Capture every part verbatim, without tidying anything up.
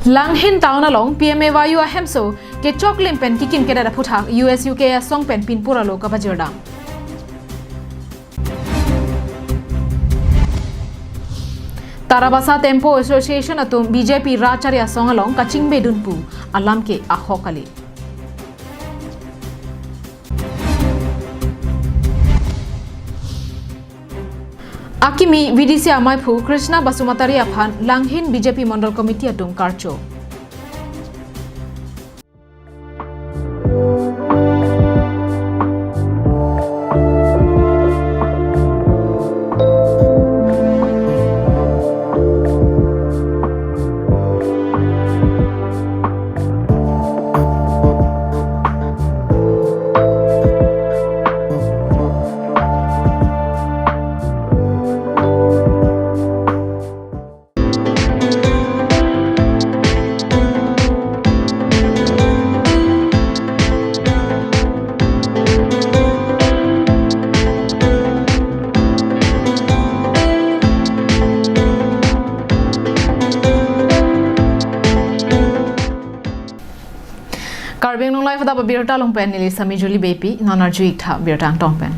Langhin town along P M A Y U ahemso kechoklim pen kikim kedet aphuthak U S U K asong pen pinpur alo kapajirdam. Tarabasa Tempo Association atum B J P rat chari asong along kachingbedun pu alam ke ahok kali. Akimi V D C amaiphu Krishna Basumatary aphan Langhin B J P Mondol Committee atum karcho. Karbi Anglong Live adap abirta along pen neli Sami Julie Beypi, non arju-ik tha birta angtong pen.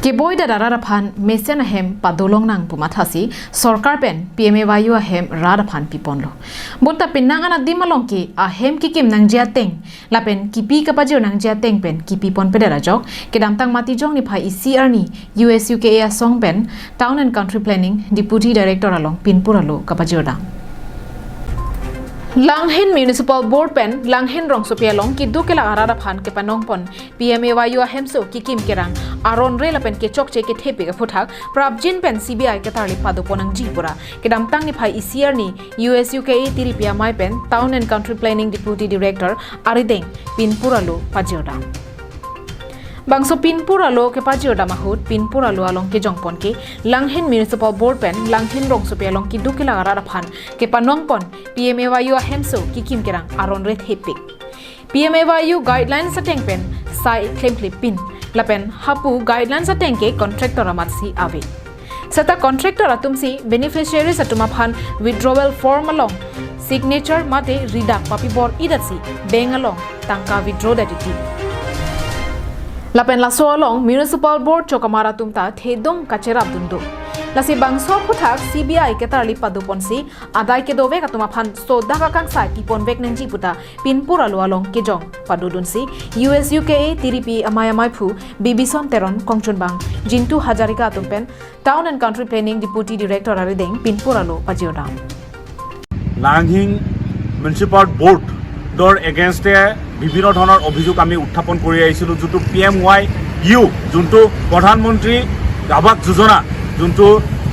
Keboi dada rat aphan mesen ahem padolong nang pu mathasi sorkar pen P M A Y U ahem rat aphan piponlo. Bonta penang an adim along ke ahem kikim nangji ateng lapen kipi kapajir nangji ateng pen kipi ponpedet ajok, kedamtang Matijong niphai isi arni U S U K asong pen Town and Country Planning Deputy Director along pinpur alo kapajirdam. Langhin Municipal Board pen Langhin rongsopi along keduk kelak arat aphan kepanong pon P M A Y U ahemso kikim kerang aron re lapen kechokche kethepik aphuthak prapjin pen C B I ketarli padopon nangji pura kedamtang niphai isi arni U S U K tiripi amei pen Town and Country Planning Deputy Director arideng pinpur alo pajirdam. Bangso pinpur alo kepajirdam ahut pinpur alo along kejongpon ke Langhin Municipal Board pen Langhin rongsopi along keduk kelak arat aphan kepanong pon P M A Y U ahemso kikim kerang aron re thepik. P M A Y U guidelines ateng pen sai klemkle pin lapen hapu guidelines ateng ke contractor amatsi ave. Seta contractor atumsi beneficiaries atum aphan withdrawal form along signature mate ridak papi bor-idatsi bank along tangka withdraw det titi. Lapen laso along Municipal Board chokamar atum ta thedung kacherap dun do. Lasi bangso aphuthak C B I ketarli padoponsi adai kedovek atum aphan sodak akangsai piponvek nangji puta pinpur alo along kejong padodunsi U S U K tiripi amei amaiphu Bibison Teron kongchunbang Jintu Hazarika atum pen Town and Country Planning Deputy Director arideng pinpur alo pajirdam. লাংহিং মিউনিচিপাল বৰ্ডৰ এগেইনষ্টে বিভিন্ন ধৰণৰ অভিযোগ আমি উত্থাপন কৰি আহিছিলোঁ, যোনটো পি এম ৱাই ইউ, যোনটো প্ৰধানমন্ত্ৰী আৱাস যোজনা, যোনটো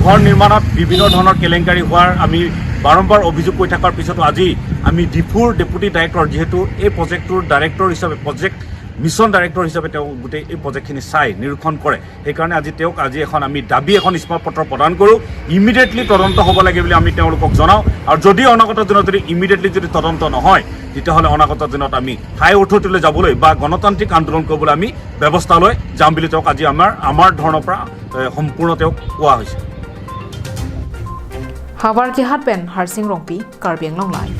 ঘৰ নিৰ্মাণত বিভিন্ন ধৰণৰ কেলেংকাৰী হোৱাৰ আমি বাৰম্বাৰ অভিযোগ কৰি থকাৰ পিছতো আজি আমি ডিফুৰ ডেপুটি ডাইৰেক্টৰ, যিহেতু এই প্ৰজেক্টটোৰ ডাইৰেক্টৰ হিচাপে, প্ৰজেক্ট মিছন ডাইৰেক্টৰ হিচাপে তেওঁ গোটেই এই প্ৰজেক্টখিনি চাই নিৰীক্ষণ কৰে। সেইকাৰণে আজি তেওঁক আজি এখন আমি দাবী এখন স্মাৰক পত্ৰ প্ৰদান কৰোঁ। ইমিডিয়েটলি তদন্ত হ'ব লাগে বুলি আমি তেওঁলোকক জনাওঁ। আৰু যদি অনাগত দিনত যদি ইমিডিয়েটলি যদি তদন্ত নহয়, তেতিয়াহ'লে অনাগত দিনত আমি হাই অথৰিটিলৈ যাবলৈ বা গণতান্ত্ৰিক আন্দোলন কৰিবলৈ আমি ব্যৱস্থা লৈ যাম বুলি তেওঁক আজি আমাৰ, আমাৰ ধৰণৰ পৰা, এ, সম্পূৰ্ণ তেওঁক কোৱা হৈছে। Howraghat pen Harsing Rongpi, Karbi Anglong Live.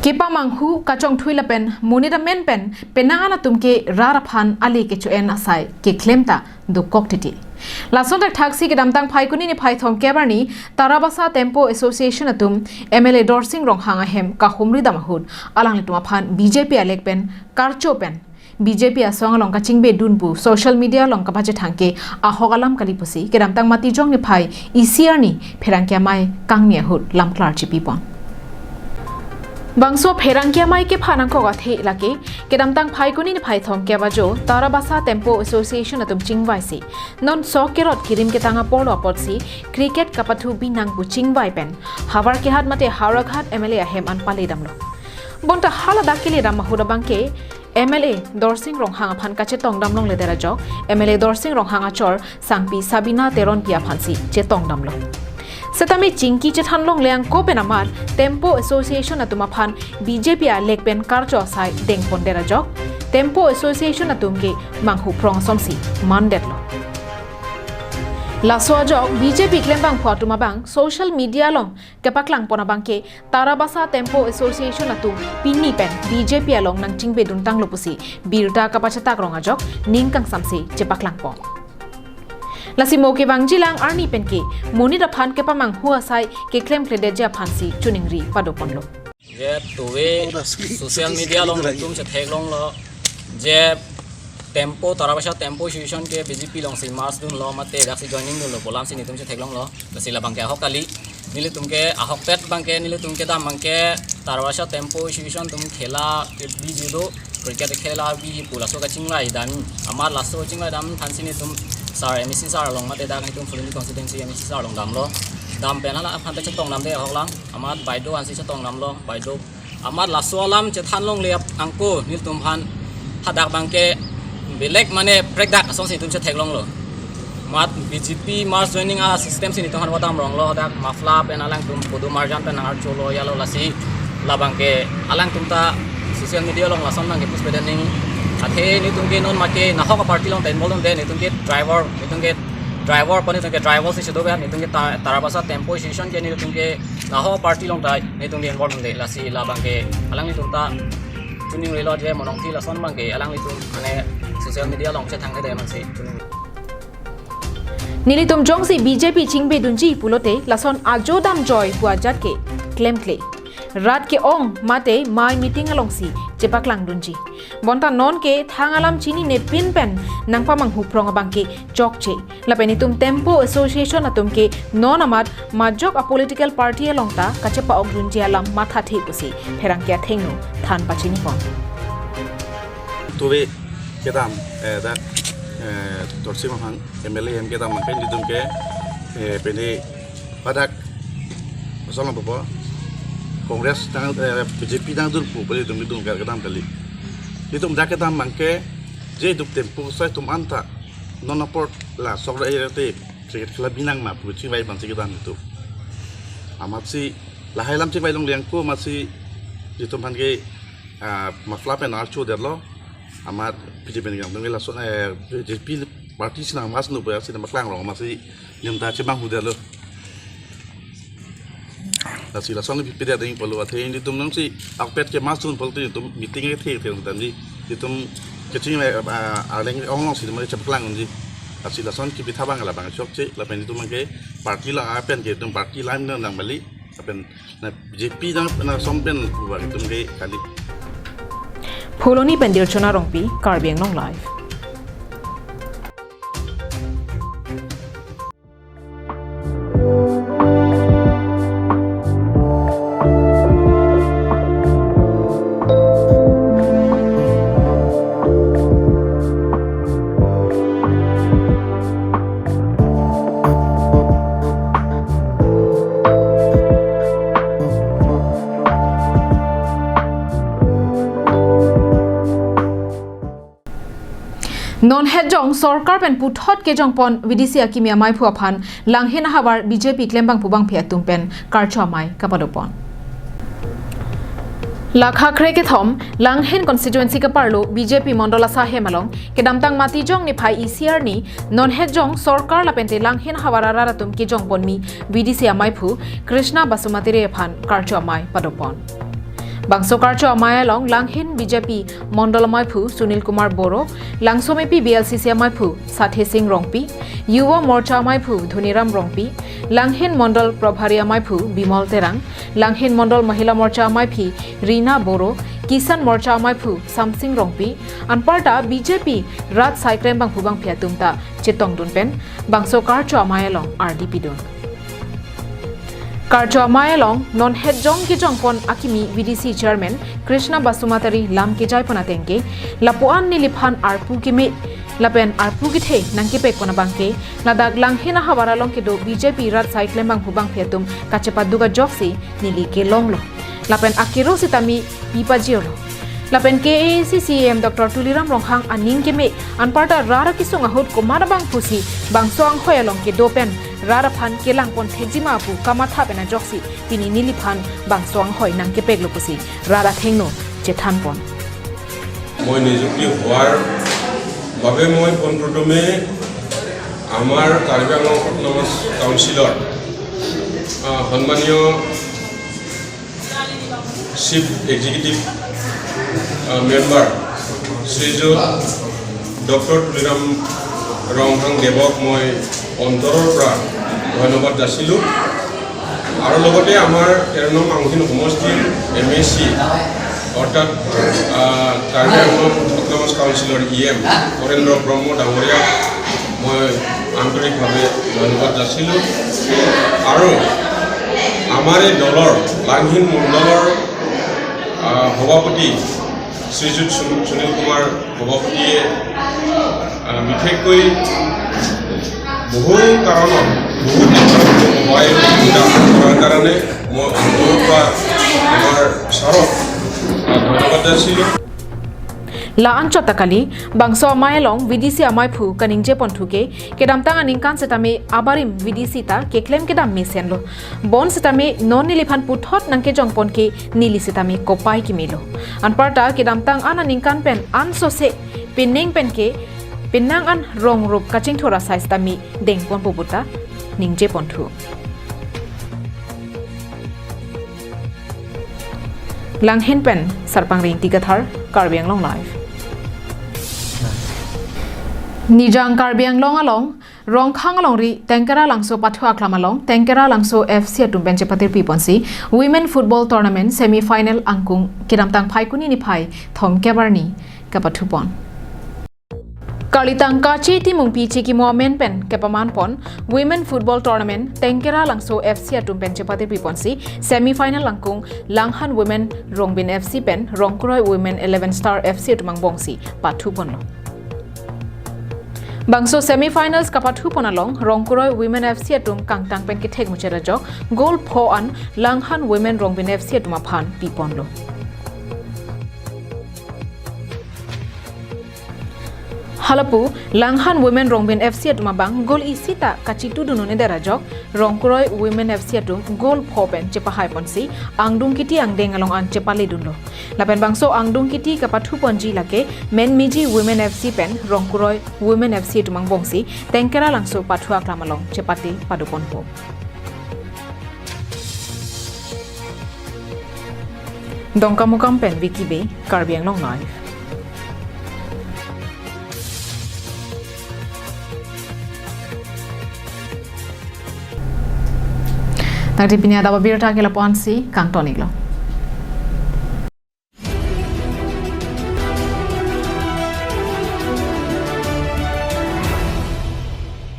Kepamanghu kachongthui lapen monit amen pen penang an atum ke rat aphan ale kecho-en asai keklem ta dokok titi. Lason thakthaksi kedamtang Phaikuni niphai thomkep arni Tarabasa Tempo Association atum M L A Dorsing Ronghang ahem kahumri dam ahut alanglitum aphan B J P alek pen karcho pen B J P asong along kachingbedun pu social media along kapachethang ke ahok alam kali pusi kedamtang Matijong niphai isi arni pherangke amei kangni ahut lamklar chipipon. Bangso pherangke amei kepha nangkok athe lake kedamtang Phaikuni niphai thomkep ajo Tarabasa Tempo Association atum chingvaisi non sok kerot kirim ketang apor lo apotsi cricket kapathu binang pu chingvai pen Howraghat mate Howraghat M L A ahem an pale damlo. Bonta haladak kele dam ahut abang ke M L A Dorsing Ronghang aphan kachetong damlongle det ajok M L A Dorsing Ronghang achor sangpi Sabina Teronpi aphansi chetong damlo. Setame chingki chethan longle angko pen amat Tempo Association atum aphan B J P alek pen karcho asai dengpon det ajok Tempo Association atum ke manghu prong asonsi mandetlo. Laso ajok B J P klembangphu atum abang social media along kepaklangpon abangke Tarabasa Tempo Association atum pini pen B J P along nangchingbeduntanglo pusi birta kapachetak rong ajok ning kangsamse chepaklangpon. Lasi mo kevangjilang arni penke monit aphan kepamanghu asai keklemkledetji aphansi choningri padoponlo. Je tuve social media along netum chetheklonglo je Tempo, Tarabasa Tempo Association ke B J P alongsi merge dunlo mate daksi joining dunlo pu alamsi netum chetheklonglo. Lasi labangke ahok kali. Nelitum ke ahokpet abangke nelitum kedam abangke Tarabasa Tempo Association atum khela biji do, cricket khela biji pu laso kachingvai dam. Amat laso chingvai dam aphansi netum sir, M A C sir along mate dak netum Phuloni constituency M A C sir along damlo. Dam pen hala aphan ta chetongdamde ahoklang. Amat baideo ansi chetongdamlo, baideo. Amat laso alam chethanlongle angko nelitum aphan hadak abangke belek mane prekdak asonsi netum chetheklonglo. Amat B J P merge joining asystem si netum aphan vadam ronglo, hadak muffler pen alangtum podo marjan pen nang-archolo, yalo lasi labangke alangtum ta social media along lason abangke puspeden ning. Athe netum ke non make nahok party along ta involve dunde, netum ke driver, netum ke driver pen netum ke driver si chedo be, netum ke Ta-, Tarabasa Tempo Association ke netum ke nahok party along ta netum ke involve dunde, lasi labangke alanglitum ta choningrilo je mo nangthi lason abangke alanglitum mane social media along chethangthede amatsi choningri. Nelitum jongsi B J P chingbedunji pulote lason ajo damjoi pu ajat ke klemkle. Rat ke-ong mate mai meeting alongsi chepaklangdunji. Bonta non ke thang alam chininepin pen nangpamanghu prong abangke chokche. Lapen itum Tempo Association atum ke non amat majok a political party along ta kachepa-okdunji alam mathathe pusi pherangke athengno than pachinipon. Tuve kedam, eh, dak, eh, Tursing Ronghang M L A hem kedam abangke netum ke, eh, pini hadak masalah apa? Congress tang, eh, B J P tang dul pu pali netum netum kedam kali. Netum dak kedam abangke je netum Tempo sai atum anta non apor la sok ra ere te cricket khela binang ma pu chingvai abangsi kedam netum. Amatsi lahai alam chingvai longle angko amatsi netum aphan ke, ah, muffler pen archodetlo. Amat B J P pen kedam atum ke lason, eh, B J P party si nang mas nu pu si nangpaklang rong amatsi netum ta chemanghu detlo. Lasi lason pipedet ding pulo athe netum nangsi ahokpet ke merge dun pulote netum meeting ke the the tangji. Netum keching, eh, ah, arleng ong alongsi netum chepaklangji. Lasi lason kipi thabang labang chokche lapen netum ke party la apen ke netum party line nang nang bali lapen na B J P nang na som pen buat netum ke kali. Phuloni pen Dirchona Rongpi, Karbi Anglong Live. Non hetjong sorkar pen puthot kejongpon V D C akimi amaiphu aphan Langhin ahavar B J P klembangphu bangphi atum pen karcho amei kapadopon. Lakha krekethom Langhin constituency kaparlo B J P mondol asai hem along kedamtang Matijong niphai isi arni non hetjong sorkar lapente Langhin ahavar arat atum kejongponmi V D C amaiphu Krishna Basumatary aphan karcho amei padopon. Bangso karcho amei along Langhin B J P mondol amaiphu Sunil Kumar Boro, Langsomepi B L C C amaiphu Sathe Sing Rongpi, Yuva Morcha amaiphu Dhoniram Rongpi, Langhin Mondol Prabhari amaiphu Bimol Terang, Langhin Mondol Mahila Morcha amaiphi Rina Boro, Kisan Morcha amaiphu Samsing Rongpi, anparta B J P rat asai klembangphu bangphi atum ta chetongdun pen bangso karcho amei along ardi pidun. Karcho amei along non hetjong kejongpon akimi V D C chairman Krishna Basumatary lam kejaipon atengke, lapuan neliphan arpu keme lapen arpu kethe nangkepekpon abangke, ladak Langhin ahavar along kedo B J P rat asai klembangphu bangphi atum kachepaduk ajoksi neli kelonglo. Lapen akero sitame pipajirlo. Lapen K A A C C E M Doctor Tuliram Ronghang aning keme anparta rat akesung ahut komat abangphusi bangso anghoi along kedo pen rat aphan kelangpon thekjima pu kamatha pen ajoksi pini neliphan bangso anghoi nangkepeklo pusi rat athengno chethanpon. মই নিযুক্তি হোৱাৰ বাবে মই পোনপ্ৰথমে আমাৰ কাৰ্বি আংলং অট'নমাছ কাউন্সিলৰ, আহ, সন্মানীয় chief executive, আহ, মেম্বাৰ শ্ৰীযুত ডক্টৰ তুলিৰাম ৰংহাং দেৱক মই অন্তৰৰ পৰা ধন্যবাদ যাচিলোঁ। আৰু লগতে আমাৰ তেৰ নং আঙুঠিন সমষ্টিৰ এম এ চি, অৰ্থাৎ, আহ, কাৰ্বি আংলং অট'নমাছ কাউন্সিলৰ ই এম হৰেন্দ্ৰ ব্ৰহ্ম ডাঙৰীয়াক মই আন্তৰিকভাৱে ধন্যবাদ যাচিলোঁ। আৰু আমাৰ এই দলৰ লাংহিন মণ্ডলৰ, আহ, সভাপতি শ্ৰীযুত সুন-, সুনীল কুমাৰ সভাপতিয়ে, আহ, বিশেষকৈ বহু কাৰণত, বহুত সহায় সুবিধা কৰাৰ কাৰণে মই অন্তৰৰ পৰা আমাৰ ছাৰক, আহ, ধন্যবাদ যাচিলোঁ। La-anchot ta kali, bangso amei along V D C amei aphu kaningje ponthu ke, kedamtang aningkan setame abarim V D C ta keklem kedam mesenlo. Bon setame non neliphan puthot nangkejong pon ke neli setame kopai kimelo. Anparta kedamtang an aningkan pen ansose pining pen ke penang an rong rup kachingthur asai setame dengpon puputa ningje ponthu. Langhin pen Sarpang Ringti Kathar, Karbi Anglong Live. Nijang Karbi Anglong along, Rongkhang alongri Tengkera Langso pathu aklam along, Tengkera Langso F C atum pen chepatirpi ponsi, Women Football Tournament semi final angkung kedamtang Phaikuni niphai thomkep arni kapathu pon. Karlitang Kache Timungpi chikimo amen pen kepaman pon Women Football Tournament Tengkera Langso F C atum pen chepatirpi ponsi semi final angkung Langhan Women Rongbin F C pen Rongkroi Women Eleven Star F C atum angbongsi pathu ponlo. Bangso semi finals kapathu pon along Rongkroi Women F C atum kangtang pen kethek muchera jok goal pho an Langhan Women Rongbin F C atum aphan pi ponlo. Halapu, Langhan Women Rongbin F C atum abang goal isi ta kachitudun un-edet ajok, Rongkroi Women F C atum goal pho pen chepahai ponsi, angdung kiti angdeng along an chepaledunlo. Lapen bangso angdung kiti kapathu ponji lake, Menmiji Women F C pen Rongkroi Women F C atum angbongsi, Tengkera Langso pathu aklam along chepate pado ponpo. Dongkamukam pen Vicky Bey, Karbi Anglong Live. Tangte pini adap abirta ke lapu-ansi kangton-iklo.